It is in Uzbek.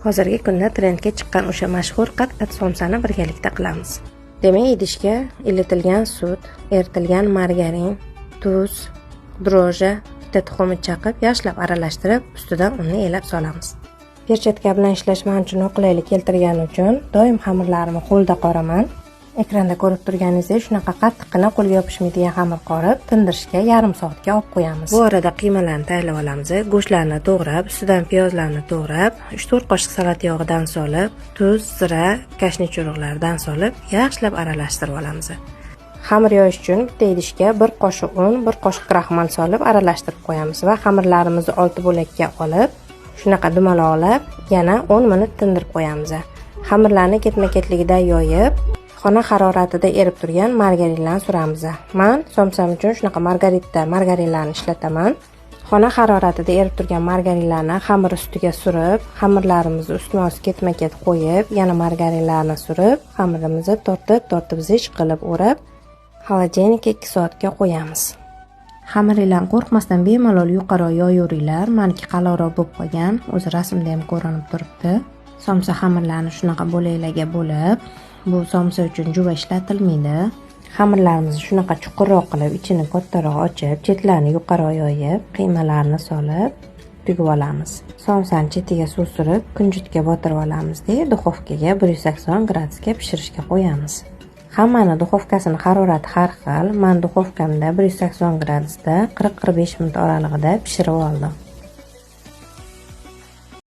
Hozirgi kunda trendga chiqqan o'sha mashhur qat-qat somsani birgalikda qilamiz. Demak, idishga ilitilgan sut, eritilgan margarin, tuz, дрожжи, bitta tuxumni chaqib, yaxshilab aralashtirib, ustidan unni elab solamiz. Perchatka bilan ishlash men uchun noqulaylik keltirgani uchun doim xamirlarimni qo'lda qoraman. Ekranda ko'rib turganingizdek, shunaqa qattiqqina, qo'lga yopishmaydigan xamir qorib, tindirishga yarim soatga olib qo'yamiz. Bu orada qiymalarni tayyorlab olamiz. Go'shtlarni to'g'rab, ustidan piyozlarni to'g'rab, 3-4 qoshiq salat yog'idan solib, tuz, zira, kashnich urug'laridan solib, yaxshilab aralashtirib olamiz. Xamir yoyish uchun bitta idishga 1 qoshiq un, 1 qoshiq kraxmal solib aralashtirib qo'yamiz va xamirlarimizni 6 bo'lakka olib, shunaqa dumaloqlab, yana 10 minut tindirib qo'yamiz. Xamirlarni ketma-ketligida yoyib, xona haroratida erib turgan margarinlarni suramiz. Man somsam uchun shunaqa margaritda margarinlarni ishlataman. Xona haroratida erib turgan margarinlarni xamir ustiga surib, xamirlarimizni ustma-ust ketma-ket qo'yib, yana margarinlarni surib, xamirimizni tortib-tortib zich qilib o'rab, холодильник ka 2 soatga qo'yamiz. Xamiringlarni qo'rqmasdan bemalol yuqori yoyaveringlar. Maniki qalinroq bo'lib qolgan, o'zi rasmda ham ko'rinib turibdi. Somsa xamirlarini shunaqa bo'laklarga bo'lib, bu somsa uchun juva ishlatilmaydi. Xamirlarimizni shunaqa chuqurroq qilib, ichini kattaroq ochib, chetlarini yuqori yoyib, qiymalarni solib tugib olamiz. Somsani chetiga suv surib, kunjutga botirib olamizda, duxovkaga 180 gradusga pishirishga qo'yamiz. Hammani duxovkasini harorati har xil. Man duxovkamda 180 gradusda 40-45 minut oralig'ida pishirib oldim.